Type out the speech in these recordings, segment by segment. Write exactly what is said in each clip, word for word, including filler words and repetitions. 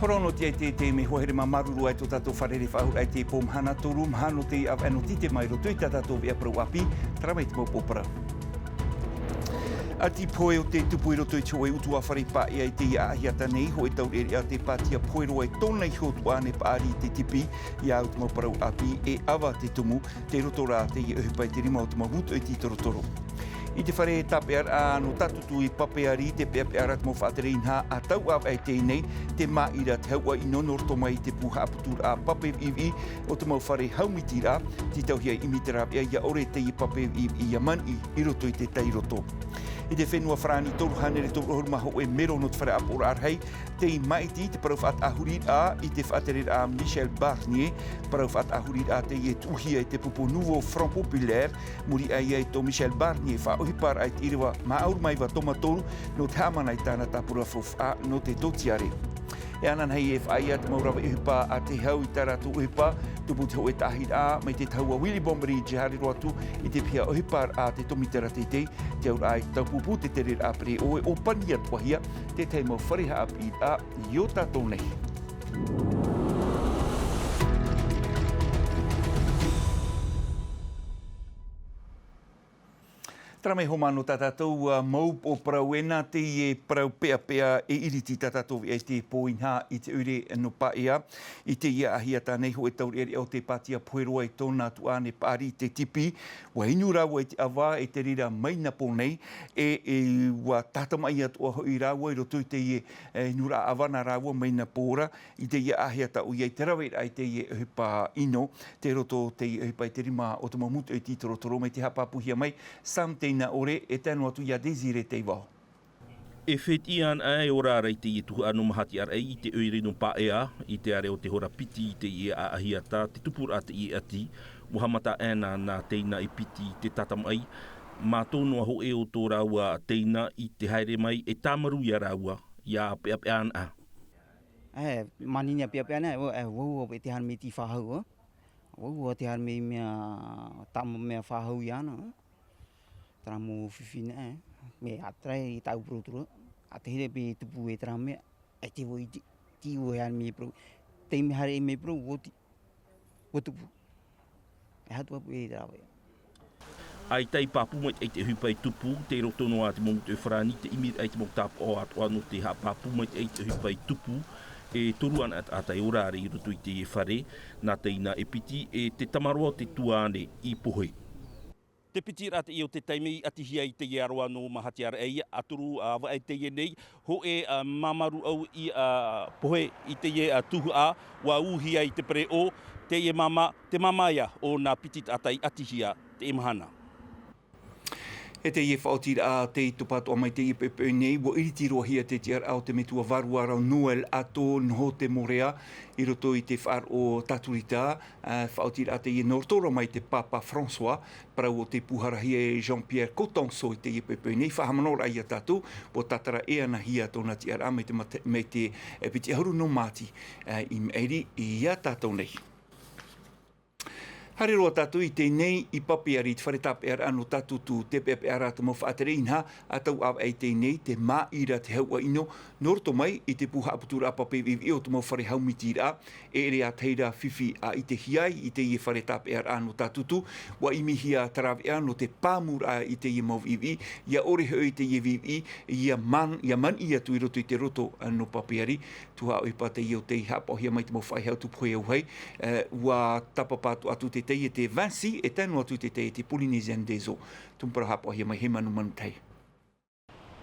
Parau nō te aita e te mea hoa here māuruuru ai tō tātou fare faʻahou i te pō mahana toru mahana o te ʻāvaʻe nō Titema i roto i tā tātou veʻa parau ʻāpī, terā mai te mau pō parau. ʻAti pohe o te tupu i roto i te hōʻē ʻutuāfare paʻea i te ʻāʻahiata nei, hōʻē taureʻareʻa te pātia pohe roa i tōna iho tuʻāne paʻari i te tipi, ia au te mau parau ʻāpī e ʻava te tumu, tei roto rā teie ʻohipa i te rima o te mau mūtoʻi tītorotoro. I te fare tāpeʻaraʻa nō Tātūtū i Papeari, te peʻapeʻa ra te mau faʻatere inaha a tau ʻāvaʻe teie nei, te māʻa ra te hauʻa ʻino nō roto mai i te pū haʻaputuraʻa pape viʻiviʻi o te mau fare haumiti ra, tītauhia i ʻimi te rāveʻa ia ʻore teie pape viʻiviʻi ia maniʻi i roto i te tairoto. I te fenua Farāni, toru hānere toru ʻahuru mā hōʻē mero nō te fare ʻāpoʻoraʻa rahi, tei māʻiti te parau faʻataʻahuriraʻa i te faʻatereraʻa Michel Barnier, parau faʻataʻahuriraʻa teie tuʻuhia e te pupu Nouveau Front Populaire, muri aʻe ia i tō Michel Barnier faʻaʻohiparaʻa i te ʻīrava mā ʻahuru mā iva toma toru nō te haʻamana i tāna tāpura faufaʻa nō te tōtiare. E ananahi e faʻaea te mau rave ʻohipa a te hau i tā rātou ʻohipa, tupu te hōʻē taʻahiraʻa mai te tahua Willy Bombridge e haere roa atu i te piha ʻohiparaʻa te tōmitera teitei, te auraʻa i te taupupū te tereraʻa pereʻoʻo e ʻōpani atoʻahia te tahi mau fare haʻapiʻiraʻa i ō tātou nei. Terā mai hoʻi nō tā tātou, ā, mau pō parau e nā teie parau peʻapeʻa e iriti tā tātou veʻa i te pō inaha i te ʻoire nō Paea. I teie ʻāʻahiata nei hōʻē taureʻareʻa o te pātia pohe roa i tōna tuʻāne paʻari i te tipi, ʻua inu rāua i te ʻava e te reira mai nā pō nei, e, e ʻua tātamaʻi atoʻa hoʻi rāua i roto i teie, e, inuraʻa ʻava nā rāua mai nā pō ra, i teie ʻāʻahiata ʻoia i te raveraʻa i teie ʻohipa ʻino, tei roto teie ʻohipa i te rima o te mau mūtoʻi tītorotoro mai te haʻapāpūhia mai, Sam Teinaʻore, e tae noa atu ia Désiré Teivao. E fētiʻi ana e ora ra i teie tuhaʻa nō Mahatiaraʻa i te ʻoire nō Paea, i te ʻāreʻa o te hora piti i teie ʻāʻahiata, te tupuraʻa teie ʻati, ʻua haʻamata ʻē nā, nā teie nā e piti te tātamaʻi, mā tō noa hōʻē o tō rāua teina i te haere mai e tāmarū ia rāua, ia peʻapeʻa ana. E, manini a peʻapeʻa ana, e, e, vau, e te haere mai te faʻahou, e. Vau, e te haere mai mea, tama mea faʻahou ia ana, e. Terā mau fifi nā, e. Mea ʻātaʻe i tāʻu puruturu, a te here pe tupu e terā mea, e te voi ti, ti ʻua haere mai puru, te mea haere mai puru, ʻua ti. ʻUa tupu. E hatu ʻapu e te rāveʻa. ʻAita i pāpū maitaʻi te ʻohipa i tupu, tei roto noa te mau mūtoʻi Farāni, te ʻimiraʻa i te mau tāpaʻo atoʻa nō te haʻapāpū maitaʻi te ʻohipa i tupu, e toru ana taʻata e ora ra i roto i teie fare, nā teie nā e piti, e te tamaroa o te tuāne i pohe. Te piti ra teie o te taime i ʻatihia i teie aroā nō Mahatiaraʻa, ʻa toru, ā, ʻāvaʻe teie nei, hōʻē, ā, māmā rūʻau i, ā, pohe i teie, ā, tuhaʻa, ʻua ūhia i te pereʻoʻo, teie māmā, te māmā ia o nā piti taʻata i ʻatihia teie mahana. E teie faʻaotiraʻa tei topa atoʻa mai teie poʻipoʻi nei, ʻua iriti roa hia te tiʻaraʻa o te metua vārua ra ʻo Noël Atto Nohote Morea, i roto i te faʻaroʻo Tāturita, ā, faʻaotiraʻa teie nō roto ra mai te Pāpā François, parau o te pūharahia e Jean-Pierre Cotonceau i teie poʻipoʻi nei, faʻahaʻamanaʻoraʻa ia tātou, ʻua tātara ʻē anahia tōna tiʻaraʻa mai te mate-, mai te, e, piti ʻahuru nō Māti, ā, i maʻiri ia tātou nei. Haere roa tātou i teie nei i Papeari, te fare tāpeʻaraʻa nō Tātūtū, te peʻapeʻa ra te mau faʻatere inaha, a tau ʻāvaʻe i teie nei, te māʻa ra te hauʻa ʻino, nō roto mai i te pū haʻaputuraʻa pape viʻiviʻi o te mau fare haumiti ra, e ʻere ʻātahi ra fifi a ʻitehia ai i teie fare tāpeʻaraʻa nō Tātūtū, ʻua ʻimihia te rāveʻa nō te pāmuraʻa i teie mau viʻiviʻi, ia ʻore hoʻi teie viʻiviʻi, ia man-, ia maniʻi atu i roto i te roto, ā, nō Papeari, tuhaʻa ʻohipa teie o tei haʻapaʻohia mai te mau faʻehau tupu hei auahi, ā, ʻua tāpapa atu, atu te teie te Vinci, e tae noa atu te teie te Polynesian Dezo. Tumu parau haʻapaʻohia mai hei manumanu tahi.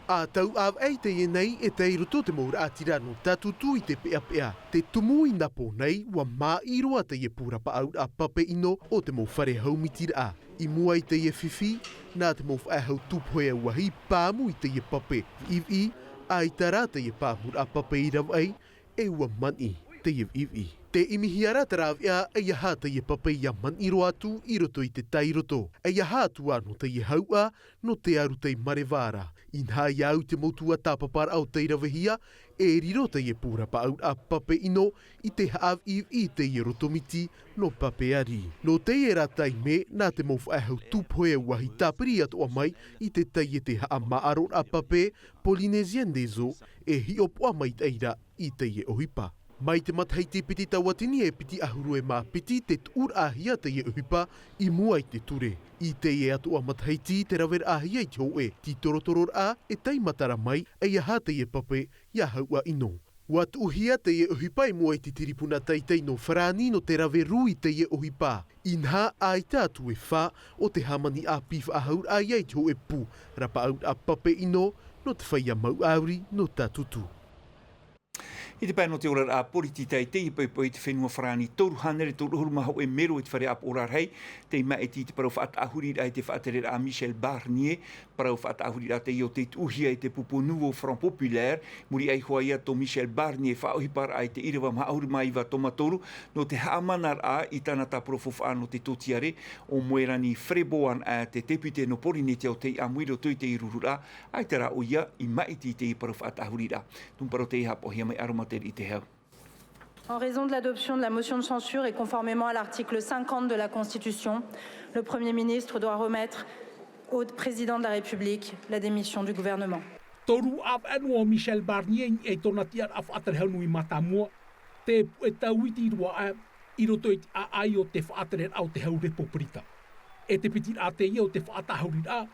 A tau ʻāvaʻe i teie nei e tei roto te mau raʻatira nō Tātūtū i te peʻapeʻa. Te tumu i nā pō nei, ʻua māʻa roa teie pū rapaʻauraʻa pape ʻino o te mau fare haumitiraʻa. I mua i teie fifi, nā te mau faʻehau tupu hei auahi pāmu i teie pape viʻiviʻi, ʻaita rā teie pāmuraʻa pape i ravaʻi, e ʻua maniʻi teie viʻiviʻi. Tē ʻimihia ra te rāveʻa, ʻeiaha teie pape ia maniʻi roa atu i roto i te tairoto. ʻEiaha atu ā nō teie hauʻa, nō te aru tei mareva ra. Inaha ia au te motu ā tāpaparaʻa o tei ravehia, e riro teie pū rapaʻauraʻa pape ʻino i te haʻaviʻiviʻi i teie roto miti nō Papeari. Nō teie rā taime, nā te mau faʻehau tupu hei auahi tāpiri atoʻa mai i te teie te haʻamāʻaroraʻa pape, Polynesian Dezo, e hiʻopoʻa maitaʻi ra i teie ʻohipa. Mai te matahiti piti tauatini e piti ʻahuru e mā piti te tuʻuraʻahia teie ʻohipa i mua i te ture. I teie atoʻa matahiti te raveraʻahia i te hōʻē tītorotororaʻa e taimatara mai, ʻeiaha teie pape ia hauʻa ʻino. ʻUa tuʻuhia teie ʻohipa i mua i te tiripuna teitei nō Farāni nō te rave rū i teie ʻohipa. Inaha, ʻaita atu e fā o te hāmani ʻāpī faʻahauraʻa ia i te hōʻē pū rapaʻauraʻa pape ʻino nō te feiā mau ʻāuri nō Tātutu. I te pae nō te oraraʻa poritita i teie poʻipoʻi i te fenua Farāni, toru hānere toru ʻahuru mā hōʻē mero i te fare ʻāpoʻoraʻa rahi tei māʻiti i te parau faʻataʻahuriraʻa i te faʻatereraʻa a Michel Barnier. Parau faʻataʻahuriraʻa teie o tei tuʻuhia e te pupu Nouveau Front Populaire. Muri aʻe hoʻi ia tō Michel Barnier faʻaʻohiparaʻa i te ʻīrava maha ʻahuru mā iva tōmatoru nō te haʻamanaraʻa i tāna tāpura faufaʻa nō te tōtiare, ʻo Moerani Frebo anaʻe, te tepute nō Porinetia o Teiʻamu, i roto i te rururaʻa, ʻaita rā ʻoia i māʻiti i te parau faʻataʻahuriraʻa. Tumu parau tei haʻapaʻohia mai e Aromatere Itehau. En raison de l'adoption de la motion de censure et conformément à l'article cinquante de la Constitution, le Premier ministre doit remettre au Président de la République la démission du gouvernement. Toru ʻāvaʻe noa ʻo Michel Barnier i niʻa i tōna tiʻaraʻa faʻatere hau nui mātāmua, te puʻe tauiti roa aʻe i roto i te ʻāʻai o te faʻatereraʻa o te hau Repupirika. E te pitiraʻa teie o te faʻataʻahuriraʻa,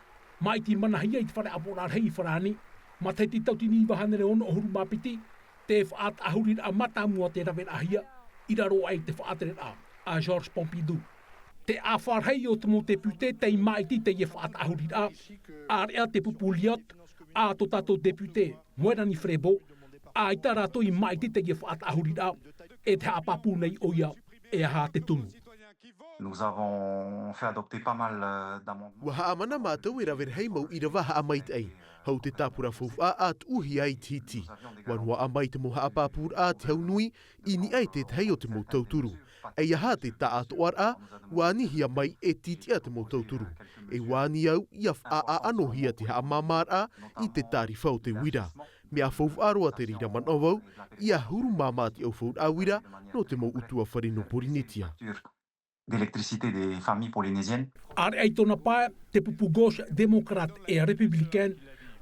māʻiti manahia i te fare ʻāpoʻoraʻa rahi i Farāni, matahiti tauatini iva hānere ono ʻahuru mā piti, te faʻataʻahuriraʻa mātāmua tei raveraʻahia i raro aʻe i te faʻatereraʻa a Georges Pompidou. Te ʻāfa rahi o te mau tepute tei māʻiti i teie faʻataʻahuriraʻa, ʻāreʻa te pupu Liot, ʻa tō tātou tepute, Moerani Frebo, ʻaita rātou i māʻiti i teie faʻataʻahuriraʻa, e te haʻapāpū nei ʻoia, e aha te tumu. Nous avons fait adopter pas mal, euh, d'amendements. ʻUa haʻamana mātou e rave rahi mau ʻīrava haʻamaitaʻi, hau te tāpura faufaʻa a tuʻuhia i te hiti. ʻUa noaʻa mai te mau haʻapāpūraʻa a te hau nui, i niʻa i te tahi o te mau tauturu. ʻEiaha te taʻatoʻaraʻa, ʻua anihia mai e tītiʻa te mau tauturu. E ʻua ani au, ʻia faʻaʻanohia te haʻamāmāraʻa i te tārifa o te uira. Mea faufaʻa roa te reira manaʻo vau, ʻia huru māmā te ʻaufauraʻa uira, nō te mau ʻutuāfare nō Porinetia. D'électricité des familles polynésiennes. ʻĀreʻa i tōna pae, te pupu gauche, démocrate e républicaine,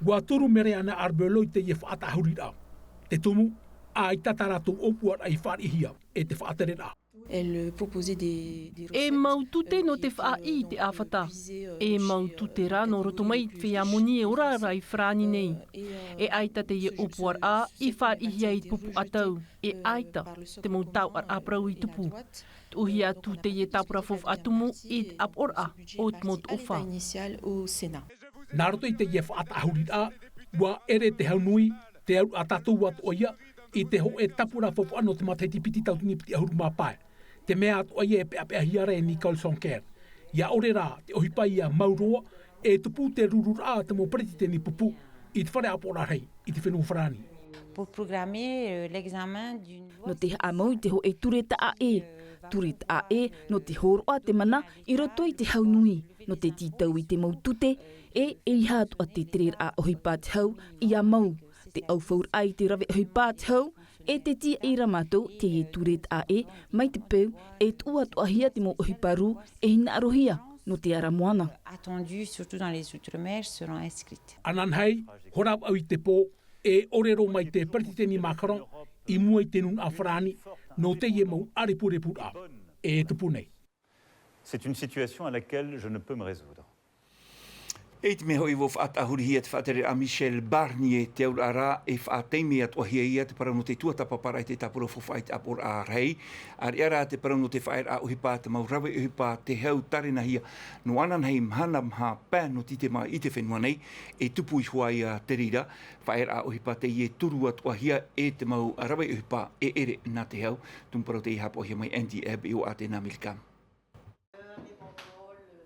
ʻua turu Mereana Arbelot i teie faʻataʻahuriraʻa. Te tumu, ʻaita tā rātou ʻōpuaraʻa i fāriʻihia, e te faʻatereraʻa. Elle proposait des, des E recettes, mau tute euh, nō te qui étaient, faʻaʻī i te āfata. E mau tute rā nō roto mai i te feiā moni e ora ra i Farāni nei. E ʻaita teie ʻōpuaraʻa i fāriʻihia i te pupu ʻatau. E ʻaita te mau taoʻaraʻa parau i tupu. Tuʻuhia atu teie tāpura faufaʻa tumu i te ʻāpoʻoraʻa o te mau toʻofa. Nā roto i teie faʻataʻahuriraʻa, ʻua ʻere te hau nui, te auraʻa tātou atoʻa ia, i te hōʻē tāpura faufaʻa nō te matahiti piti tauatini piti ʻahuru mā pae. Te mea atoʻa ia e peʻapeʻahia ra e Nicole Sanquer. ʻIa ʻore rā te ʻohipa ʻia mau roa, e tupu te rururaʻa a te mau peretiteni pupu i te fare ʻāpoʻoraʻa rahi i te fenua Farāni. Pour programmer, euh, l'examen d'une Nō te haʻamau i te hōʻē ture taʻa ʻē. Ture taʻa ʻē, nō te hōroʻa te mana i roto i te hau nui, nō te tītau i te mau tute, e ʻeiaha atoʻa te tereraʻa ʻohipa te hau ʻia mau. Te ʻaufauraʻa i te rave ʻohipa te hau, e te tīaʻi ra mātou teie ture taʻa ʻē, mai te peu, e tuʻu atoʻahia te mau ʻohipa rū, e hinaʻarohia, nō te ara moana. Attendues, surtout dans les outre-mer, seront inscrites. Ananahi, hora vaʻu i te pō, e ʻōrero mai te Peretiteni Macron i mua i te nūnaʻa Farāni, nō teie mau ʻārepurepu ra e tupu nei. C'est une situation à laquelle je ne peux me résoudre. E i te mea hoʻi ʻua faʻataʻahurihia te faʻatereraʻa a Michel Barnier, te auraʻa rā e faʻataime atoʻahia ia te parau nō te tuatāpaparaʻa i te tāpura faufaʻa i te ʻāpoʻoraʻa rahi. ʻĀreʻa rā te parau nō te faʻaearaʻa ʻohipa, te mau rave ʻohipa, te hau tārenahia nō ananahi mahana maha pae nō Tītema i te fenua nei, e tupu iho ā ia te reira. Faʻaearaʻa ʻohipa teie e turu atoʻahia e te mau rave ʻohipa e ʻere nā te hau. Tumu parau teie haʻapaʻohia mai Andy Ebb i ʻō a te nā Amerika.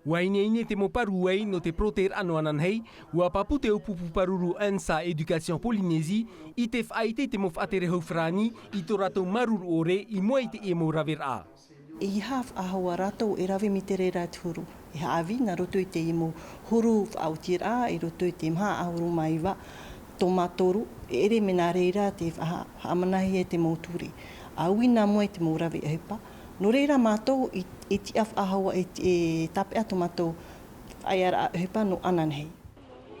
ʻUa ineine te mau pāruru ai nō te porotēraʻa nō ananahi, ʻua pāpū te ʻōpupu pāruru ANSA Éducation Polynésie i te faʻaʻite i te mau faʻatere hau farāni i tō rātou māuruuru ʻore i mua i teie mau raveraʻa. ʻEiaha faʻahou ā rātou e rave mai te reira te huru. E haʻavī nā roto i teie mau huru faʻaotiraʻa, i roto i te maha ʻahuru mā iva tōmatoru, e ʻere mea nā reira te faʻa-, haʻamanahia e te mau ture. ʻAui nā mua i te mau rave ʻohipa. Nō reira mātou i, i tiʻa faʻahou e, e tāpeʻa tō mātou faʻaearaʻa ʻohipa nō ananahi.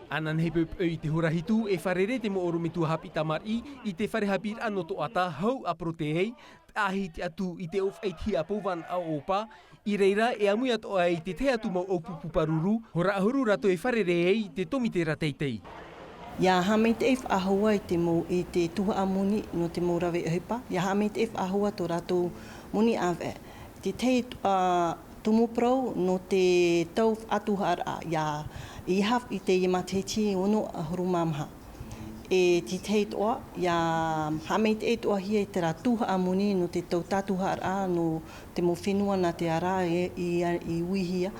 Ananahi poʻipoʻi i te hora hitu, e fārerei te mau ʻorometua haʻapiʻi tamariʻi i te fare haʻapiʻiraʻa nō Toʻata, hau a Poroteei, tahi te atu i te ʻōfaʻi tihi a Pouvānaʻa ʻo ʻOpa, i reira e ʻāmui atoʻa i te tahi atu mau ʻōpupu pāruru, hora ʻahuru rātou e fārerei ai i te tōmite ra teitei. ʻIa haʻamaitaʻi faʻahou i te mau, i te tuhaʻa moni nō te mau rave ʻohipa, ʻia haʻamaitaʻi faʻahou tō rātou moni ʻāvaʻe. Te tahi, ā, tumu parau nō te tau faʻatuhaʻaraʻa, ʻia, i haf-, i teie matahiti ono ʻahuru mā maha. E te tahi atoʻa, ʻia haʻamaitaʻi atoʻahia i terā tuhaʻa moni nō te tau tātuhaʻaraʻa nō te mau fenua nā te ara e, i, i uihia,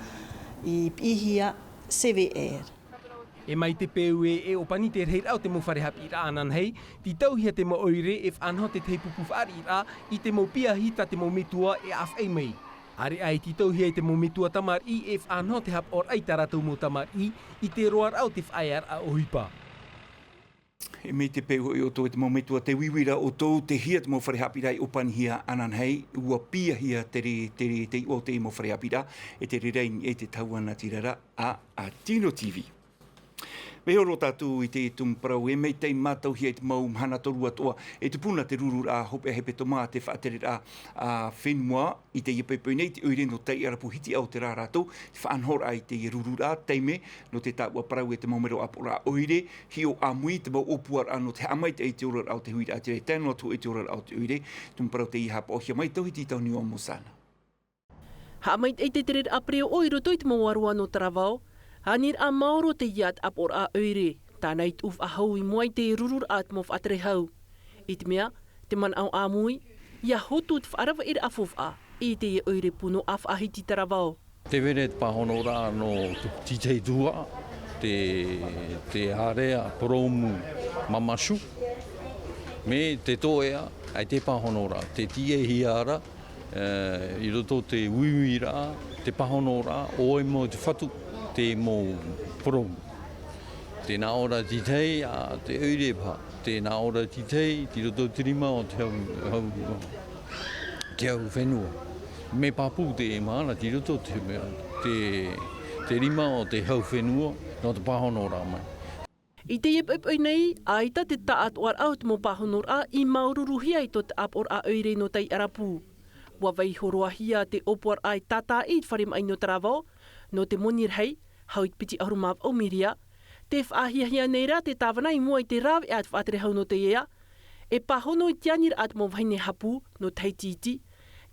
i piʻihia C V R. E mai te peu e, e ʻōpani te rahiraʻa o te mau fare haʻapiʻiraʻa ananahi, tītauhia te mau ʻoire e faʻanaho te tahi pupu fāriʻiraʻa i te mau piahi tā te mau metua e ʻāfaʻi mai. ʻAreʻa e tītauhia e te mau metua tamariʻi e faʻanaho te haʻapaʻoraʻa i tā rātou mau tamariʻi i te roaraʻa o te faʻaearaʻa ʻohipa. E mai te peu hoʻi ʻoutou e te mau metua, te uiuiraʻa ʻoutou, tei hea te mau fare haʻapiʻiraʻa i ʻōpanihia ananahi, ʻua piahia te re-, te re-, te iʻoa o te mau fare haʻapiʻiraʻa, e te reira i niʻa i te tauana tirara a, a Tino T V. Mea hōroʻa tātou i te tumu parau, e maitaʻi mātauhia i te mau mahana toru atoʻa, e tupuna te rururaʻa hopeʻa hepetoma a te faʻatereraʻa a fenua, i teie poʻipoʻi nei, te ʻoire nō Taiʻarapu Hitiʻa o te rā rātou, te faʻanahoraʻa i teie rururaʻa, taime, nō te tāua parau e te mau mero ʻāpoʻoraʻa ʻoire, hiʻo ʻāmui te mau ʻōpuaraʻa nō te haʻamaitaʻi i te oraraʻa o te huiraʻatira, tae noa atu i te oraraʻa o te ʻoire, tumu parau teie haʻapaʻohia mai, tauhiti tauhiti o Mosana. Haʻamaitaʻi te tereraʻa pereoʻo i roto i te mau aroā nō Taravao, aniraʻa maoro teie ʻāpoʻoraʻa ʻoire, tāna i tuʻu faʻahou i mua i te rururaʻa te mau faʻatere hau. I te mea, te manaʻo ʻāmui, ʻia hotu te faʻaravaʻiraʻa faufaʻa i teie ʻoire pū nō ʻĀfaʻahiti Taravao. Tē vai ra te pāhonoraʻa nō te tahi tuhaʻa, te, te ārea porōmu mamasu, mē te toeʻa, ʻaita e pāhonoraʻa, tē tīaʻihia ra, e, i roto te uiuiraʻa, te pāhonoraʻa, ʻo vai mau te fatu, te mau porōmu. Tē nā ʻō ra te tahi, ā, te ʻoire paha, tē nā ʻō ra te tahi, i roto te rima o te hau, hau, te hau fenua. Mea pāpū te mahana, i roto te, te, te rima o te hau fenua, nō te pāhonoraʻa mai. I teie poʻipoʻi nei, ʻaita te taʻatoʻaraʻa o te mau pāhonoraʻa i māuruuruhia i tō te ʻāpoʻoraʻa ʻoire nō Taiʻarapu. ʻUa vaiiho roa hia te ʻōpuaraʻa e tātaʻi i te fare maʻi nō Taravao, nō te moni rahi, hau i te piti ʻahuru mā vaʻu miria, tē faʻahiahia nei ra te tāvana i mua i te rāveʻa a te faʻatere hau nō teie, e pāhono i te aniraʻa te mau vahine hapū nō Tahiti iti,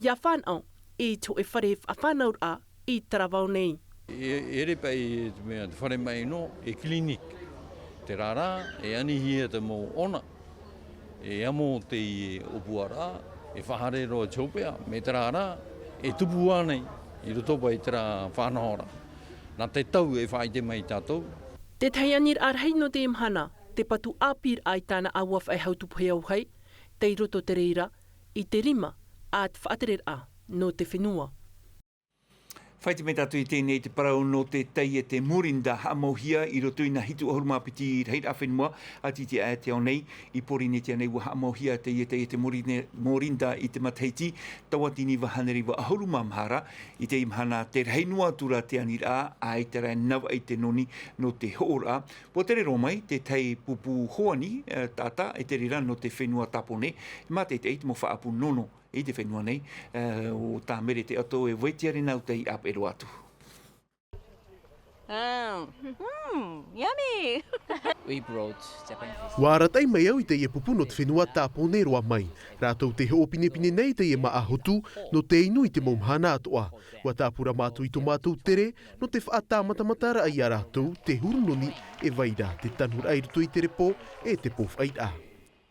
ʻia fānaʻo i te hōʻē fare faʻafānauraʻa i Taravao nei. E, e ʻere paʻi te mea te fare maʻi nō, e clinique. Terā rā, e anihia te mau ʻona, e amo te ʻōpuaraʻa, e faʻahaere roa te hopeʻa, mea terā rā, e tupu ānei, i roto paʻi terā faʻanahoraʻa. Nā te tau e faʻaʻite mai tātou. Te tahi aniraʻa rahi nō te mahana, te patu ʻāpīraʻa i tāna ʻāua faʻehau tupu hei auahi, tei roto te reira, i te rima, a te faʻatereraʻa, nō te fenua. Faʻaʻite mai tātou i teie nei te parau nō te taiete Morinda haʻamauhia i roto i nā hitu ʻahuru mā piti rahiraʻa fenua, a tītiʻa e te ao nei, i Pōrīnetia nei ʻua haʻamauhia teie taiete Morine-, Morinda i te matahiti, tautini iva hānere iva ʻahuru mā maha ra, i teie mahana tē rahi noa atu ra te aniraʻa, ʻaita rā e navaʻi te noni nō te hoʻoraʻa. ʻUa tere roa mai te tahi pupu hoani, e, taʻata, e te reira nō te fenua Tāpōnē, e mātaʻitaʻi te mau faʻaʻapu nono i te fenua nei, e, ʻo Tāmere Teʻoto e Vaitia Renau tei ʻāpeʻe roa atu. Mm. Mm, yummy! We brought Japanese. ʻUa arataʻi mai au i teie pupu nō te fenua Tāpōnē roa mai. Rātou tē hoʻo pinepine nei i teie māʻa hotu, nō te inu i te mau mahana atoʻa. ʻUa tāpura mātou i tō mātou tere, nō te faʻatāmatamataraʻa ia rātou, te huru noni e vai ra te tanuraʻa i roto i te repo, e te pōfaʻiraʻa.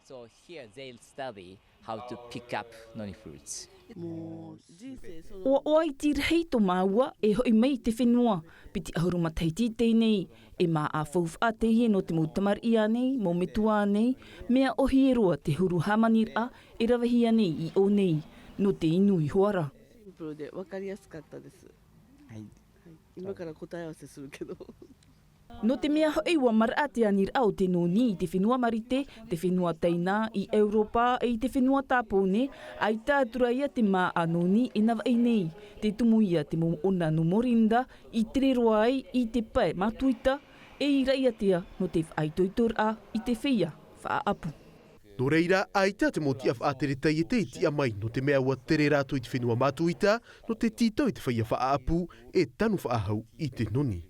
So here they'll study how to pick up noni fruits. ʻUa ʻoaʻiti rahi tō māua e hoʻi mai i te fenua, piti ʻahuru matahiti teie nei, e māʻa faufaʻa teie nō te mau tamariʻi ānei, mau metua ānei, mea ʻōhie roa te huru hāmaniraʻa e ravehia nei i ʻō nei, nō te inu iho ā ra. はい。今から答え合わせするけど。 Nō te mea hoʻi ʻua maraʻa te aniraʻa o te noni i te fenua Marite, te fenua Taina, i Europa, e i te fenua Tāpōnē, ʻaita atu ra ia te māʻa noni e navaʻi nei, tē tumu ia te mau ʻona nō Morinda, i tere roa ai i te pae matuita, E ʻīraʻi ātea nō te faʻaitoitoraʻa i te feiā faʻaʻapu. Nō reira, ʻaita te mau tiʻa faʻatere taiete i tiʻa mai, nō te mea ʻua tere rātou i te fenua Matuita, nō te tītau i te feiā faʻaʻapu e tanu faʻahou i te noni.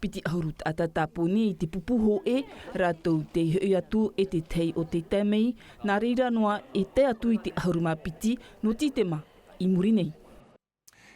Piti ʻahuru taʻata tāpō nei i te pupu hōʻē, rātou tei hoʻi atu e te tahi o te tae mai, nā reira noa e tae atu i te ʻahuru mā piti nō Tītema i muri nei.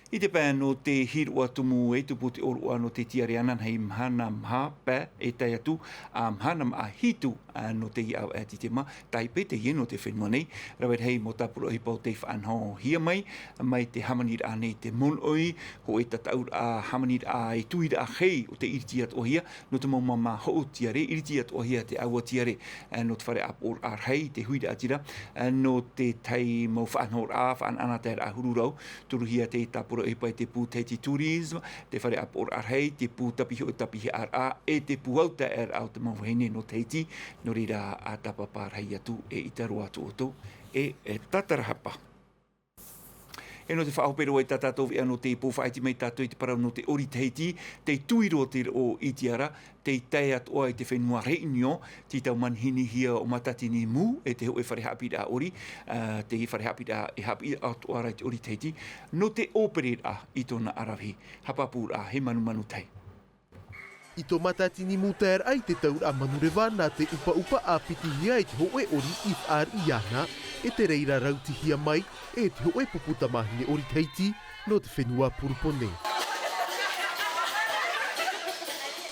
I te pae nō te hīroʻa tumu e tupu te ʻōroʻa nō te tiare ananahi mahana maha pae e tae atu, ā, mahana maʻa hitu, ā, nō teie ʻāvaʻe Tītema, tāipe teie nō te fenua nei, rave rahi mau tāpura ʻohipa tei faʻanahohia mai, mai te hāmaniraʻa nei te monoʻi, hōʻē tataʻuraʻa, hāmaniraʻa e tuiraʻa hei o te iriti atoʻahia, nō te mau māmā hoʻo tiare, iriti atoʻahia te ʻāua tiare, ā, nō te fare ʻāpoʻoraʻa rahi, te huiraʻatira, ā, nō te tahi mau faʻanahoraʻa, faʻanaʻanataeraʻa huru rau, turuhia te tāpura ʻohipa e te pū Tahiti Tourisme, te fare ʻāpoʻoraʻa rahi, te pū tāpiho e tāpihaʻaraʻa, e te pū autaeaʻaraʻa o te mau vahine nō Tahiti, nō reira ʻa tāpapa rahi atu e ʻita roa atu ʻoutou, e, e tātarahapa. E nō te faʻahope roa i tā tātou veʻa nō te pō, faʻaʻite mai tātou i te parau nō te ʻori Tahiti, tei tuiro te roʻo i te ara, tei tae atoʻa i te fenua Réunion, tītau manihinihia ʻo Matatini Mou, e te hōʻē fare haʻapiʻiraʻa ʻori, ā, te fare haʻapiʻiraʻa e haʻapiʻi atoʻa ra i te ʻori Tahiti, nō te ʻōpereraʻa i tōna aravihi, haʻapāpūraʻa he manumanu tahi. I tō Matatini Mou taeraʻa i te tauraʻa manureva nā te ʻupaʻupa ʻāpitihia i te hōʻē ʻori i fāriʻi iāna, e te reira rautihia mai e te hōʻē pupu tamāhine ʻori Tahiti nō te fenua Purupone.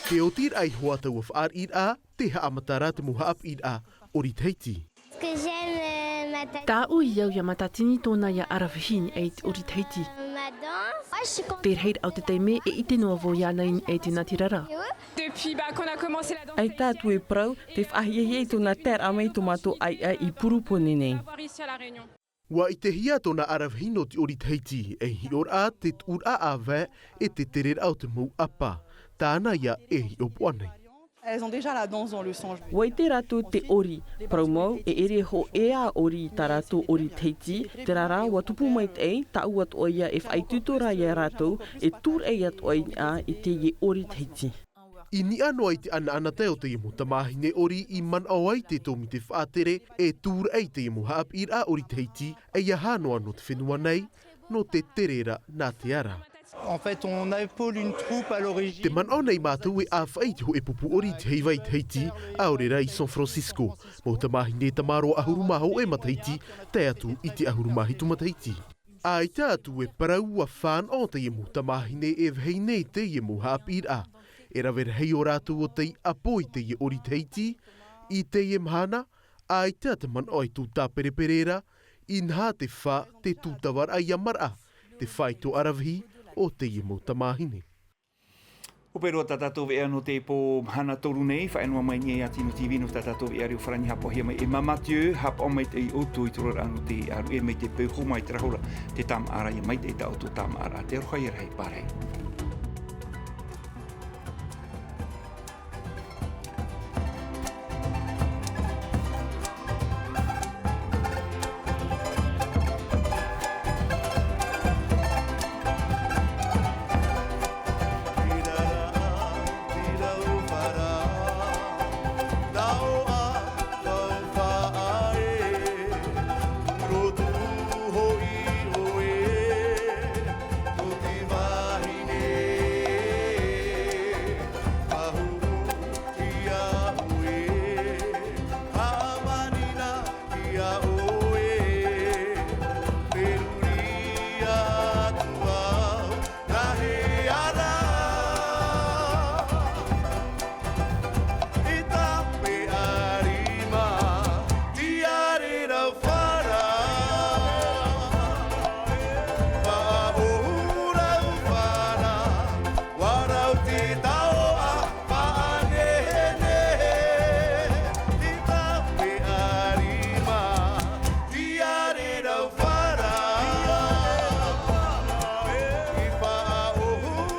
Te oti rā iho ā taua fāriʻiraʻa, tē haʻamata ra te mau haʻapiʻiraʻa ʻori Tahiti. Ce que j'aime, euh, Matatini. Tāʻu i au iā Matatini tōna ia aravihi i niʻa i te ʻori Tahiti. Ma danse. Te rahiraʻa o te taime e ʻite noa vau iāna i niʻa i te natirara. Depuis, bah, qu'on a commencé la danse. ʻAita atu e parau, te faʻahiahia i tōna taeraʻa mai i tō mātou ʻāiʻa i Purupone nei. Avoir ici à La Réunion. ʻUa ʻitehia tōna aravihi nō te ʻori Tahiti, e hiʻoraʻa, te tuʻuraʻa ʻāvae, e te tereraʻa o te mau ʻapa. Tāna ia e hiʻopoʻa nei. Elles ont déjà la danse dans le sang. ʻUa ʻite rātou te ʻori, parau mau, e ʻere hōʻē ā ʻori i tā rātou ʻori Tahiti, terā rā, ʻua tupu maitaʻi, tāʻu atoʻa ia e faʻaitoito ra iā rātou, e tūraʻi atoʻa i niʻa i teie ʻori Tahiti. I niʻa noa i te ʻanaʻanatae o teie mau tamāhine ʻori i manaʻo ai te tōmite faʻatere e tūraʻi i teie mau haʻapiʻiraʻa ʻori Tahiti, ʻeiaha noa nō te fenua nei, nō te tere ra nā te ara. En fait, on épaule une troupe à l'origine. Tē manaʻo nei mātou e ʻāfaʻi i te hōʻē pupu ʻori i te heiva i Tahiti, ʻaore rā i San Francisco. Mau tamāhine tamaroa ʻahuru mā hōʻē matahiti, tae atu i te ʻahuru mā hitu matahiti. ʻAita atu e parau ʻua fānaʻo teie mau tamāhine e vahine i teie mau haʻapiʻiraʻa. E rave rahi ō rātou o tei ʻapo i teie ʻori Tahiti, i teie mahana, ʻaita te manaʻo e tū tāperepere ra, inaha te fā, te tūtavaraʻa ia maraʻa, te fā i tō aravihi o teie mau tamāhine. Hope roa tā tātou veʻa nō te pō mahana toru nei, faʻaea noa mai nei iā Tino TV nō tā tātou veʻa reo farāni haʻapaʻohia mai e Mama Mathieu, haʻapaʻo maitaʻi ʻoutou i te oraraʻa nō te aruʻe mai te peu hōmai te rahora, te tāmāʻaraʻa ia maitaʻi tā ʻoutou tāmāʻaraʻa, te aroha ia rahi pārahi.